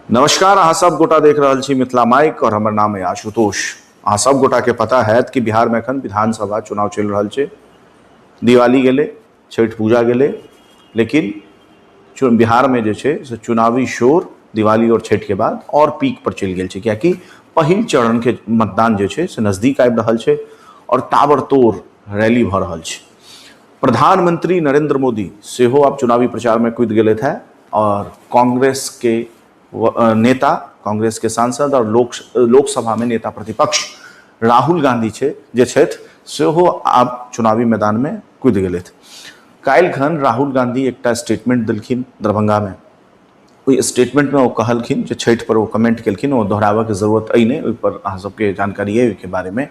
नमस्कार, अहाँ सब गोटा देख रहल छी मिथिला माइक और हमर नाम है आशुतोष। अहाँ सब गोटा के पता हैत कि बिहार में एखन विधानसभा चुनाव चलि रहल छै। दिवाली गेलै, छठि पूजा गेलै, लेकिन बिहार में जे छै से चुनावी शोर दिवाली और छठि के बाद और पीक पर चलि गेल छै, कियाकि पहिल चरण के मतदान जे छै से नजदीक आबि रहल छै और ताबड़तोड़ रैली भऽ रहल छै। प्रधानमंत्री नरेंद्र मोदी सेहो आब चुनावी प्रचार में कूदि गेलथि है और कांग्रेस के नेता, कांग्रेस के सांसद और लोकसभा में नेता प्रतिपक्ष राहुल गांधी छै जे छथि सेहो आब चुनावी मैदान में कूदि गेलथि। काल्हि खन राहुल गांधी एकटा स्टेटमेंट देलखिन दरभंगा में। ओहि स्टेटमेंट में ओ कहलखिन जे छठि पर ओ कमेंट केलखिन, ओ दोहराबऽ के जरूरत अइ नहि, ओहि पर अहाँ सबके जानकारी अइ ओहिके बारे में।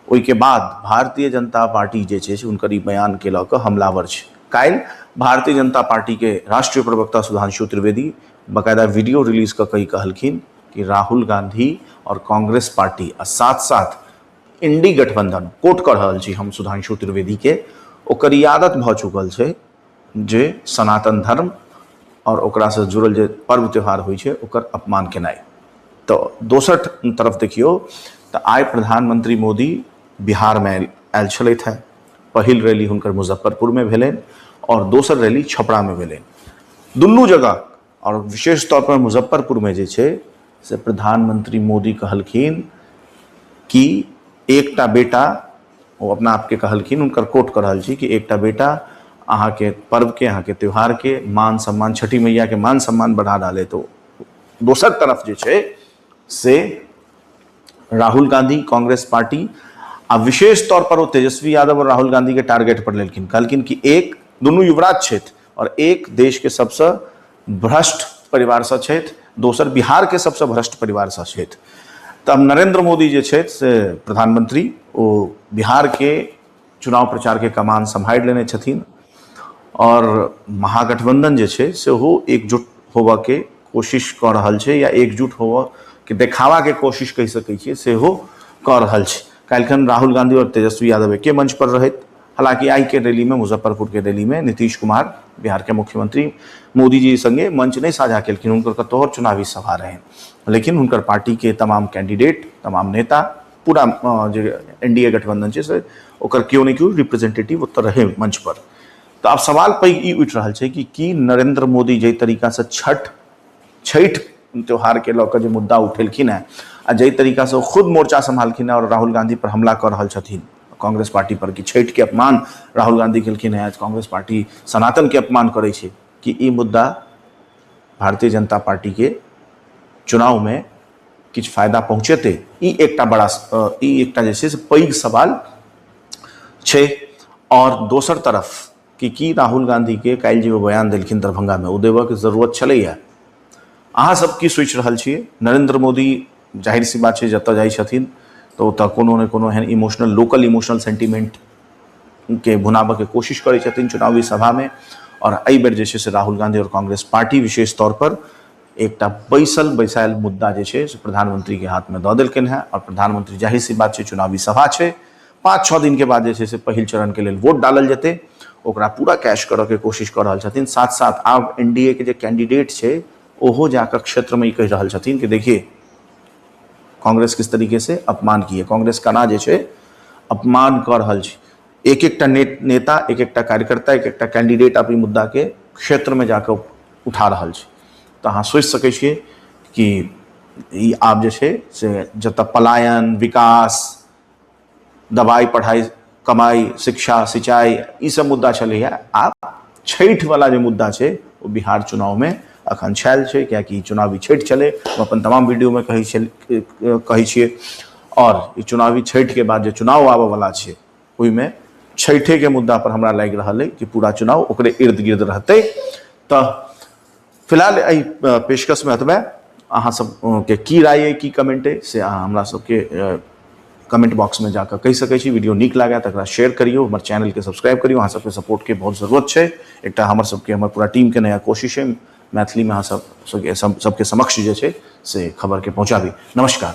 ओहिके बाद भारतीय जनता पार्टी जे छै से हुनकर ई बयान के लऽ कऽ हमलावर छै। काल्हि भारतीय जनता पार्टी के राष्ट्रीय प्रवक्ता सुधांशु त्रिवेदी बकायदा वीडियो रिलीज कऽ कऽ ई कहलखिन कि राहुल गांधी और कांग्रेस पार्टी आ साथ साथ इंडी गठबंधन, कोट कऽ रहल छी हम सुधांशु त्रिवेदी के, ओकर ई आदत भऽ चुकल छै जे सनातन धर्म और ओकरासँ जुड़ल जे पर्व त्यौहार होइ छै ओकर अपमान केनाइ। तऽ दोसर तरफ देखियौ तऽ आइ प्रधानमंत्री मोदी बिहारमे आयल छलथि हेँ। पहिल रैली हुनकर मुजफ्फरपुरमे भेलनि और दोसर रैली छपरामे भेलनि। दुनू जगह और विशेष तौर पर मुजफ्फरपुरमे जे छै से प्रधानमंत्री मोदी कहलखिन कि एकटा बेटा, ओ अपना आपके कहलखिन, हुनकर कोट कऽ रहल छी कि एकटा बेटा अहाँके पर्वके, अहाँके त्यौहारके मान सम्मान, छठि मैयाके मान सम्मान बढ़ा डाले। तो दोसर तरफ जे छै से राहुल गांधी, कांग्रेस पार्टी आ विशेष तौर पर ओ तेजस्वी यादव और राहुल गांधी के टारगेट पर लेलखिन। कहलखिन कि एक दुनू युवराज छथि और एक देश के सबसँ भ्रष्ट परिवारसँ छथि, दोसर बिहार के सबसँ भ्रष्ट परिवारसँ छथि। तब नरेंद्र मोदी जे छथि से प्रधानमंत्री, ओ बिहार के चुनाव प्रचार के कमान सम्हारि लेने छथिन और महागठबंधन जे छै सेहो एकजुट होबऽ के कोशिश कऽ रहल छै या एकजुट होबऽ के देखावा के कोशिश कहि सकै छियै सेहो कऽ रहल छै। काल्हिखन राहुल गांधी और तेजस्वी यादव एके मंच पर रहैत। हालांकि आइ के रैली में, मुजफ्फरपुर के रैली में नीतीश कुमार बिहार के मुख्यमंत्री मोदी जी संगे मंच नहीं साझा केलखिन, हुनकर कतौ और चुनावी सभा रहे, लेकिन हुनकर पार्टी के तमाम कैंडिडेट, तमाम नेता, पूरा जे एनडीए गठबंधन छै से ओकर केओ ने केओ रिप्रेजेंटेटिव ओतऽ रहे मंच पर। तऽ आब सवाल पैघ ई उठि रहल छै कि की नरेंद्र मोदी जाहि तरीकासँ छठि त्योहार के लऽ कऽ जे मुद्दा उठेलखिन हेँ आ जाहि तरीकासँ ओ खुद मोर्चा सम्हालखिन हेँ और राहुल गांधी पर हमला कऽ रहल छथिन, कांग्रेस पार्टी पर, कि छठि के अपमान राहुल गांधी केलखिन हेँ, कांग्रेस पार्टी सनातन के अपमान करै छै, कि ई मुद्दा भारतीय जनता पार्टी के चुनाव में किछु फायदा पहुँचेतै? ई एकटा बड़ा, ई एकटा जे छै से पैघ सवाल छै। और दोसर तरफ कि राहुल गांधी के काल्हि जे ओ बयान देलखिन दरभंगा में, ओ देबऽके जरूरत छलैया? अहाँ सब की सोचि रहल छियै? नरेंद्र मोदी जाहिर सी बात छै जतऽ जाइ छथिन तऽ ओतऽ कोनो ने कोनो एहन इमोशनल, लोकल इमोशनल सेंटिमेंट के भुनाबऽके कोशिश करै छथिन चुनावी सभामे। और एहि बेर जे छै से राहुल गांधी और कांग्रेस पार्टी विशेष तौर पर एकटा बैसल बैसायल मुद्दा जे छै से प्रधानमंत्री के हाथ में दऽ देलखिन हेँ और प्रधानमंत्री जाहिर सी बात छै चुनावी सभा छै, 5-6 दिन के बाद जे छै से पहिल चरण के लेल वोट डालल जेतै, ओकरा पूरा कैश करऽ के कोशिश कऽ रहल छथिन। साथ साथ आब एनडीए के जे कैंडिडेट छै ओहो जाकऽ क्षेत्र में ई कहि रहल छथिन कि देखिए कांग्रेस किस तरीके से अपमान किए, कांग्रेस केना जे छै अपमान कऽ रहल छै। एक एकटा नेता, एक एकटा कार्यकर्ता, एक एकटा कैंडिडेट आब ई मुद्दा के क्षेत्र में जाकऽ उठा रहल छै। तऽ अहाँ सोचि सकै छियै कि ई आब जे छै से जतऽ पलायन, विकास, दवाइ, पढ़ाइ, कमाइ, शिक्षा, सिंचाई, ई सब मुद्दा छलैया, आब छठि वाला जे मुद्दा छै ओ बिहार चुनाव में अखन छायल छै, कियाकि ई चुनावी छठि छलै। हम अपन तमाम वीडियो में कहै छियै। और ई चुनावी छठि के बाद जे चुनाव आबऽ वाला छै ओहिमे छठे के मुद्दा पर हमरा लागि रहल अइ कि पूरा चुनाव ओकरे इर्द गिर्द रहतै। तऽ फिलहाल एहि पेशकशमे एतबे। अहाँ सबके की राय अइ, की कमेंट अइ से अहाँ हमरा सबके कमेंट बॉक्समे जाकऽ कहि सकै छी। वीडियो नीक लागै तऽ एकरा शेयर करियौ, हमर चैनलके सब्सक्राइब करियौ। अहाँ सबके सपोर्टके बहुत जरूरत छै। एकटा हमर सबके, हमर पूरा टीमके नया कोशिश है मैथिलीमे अहाँ सबके समक्ष जे छै से खबरके पहुँचाबी। नमस्कार।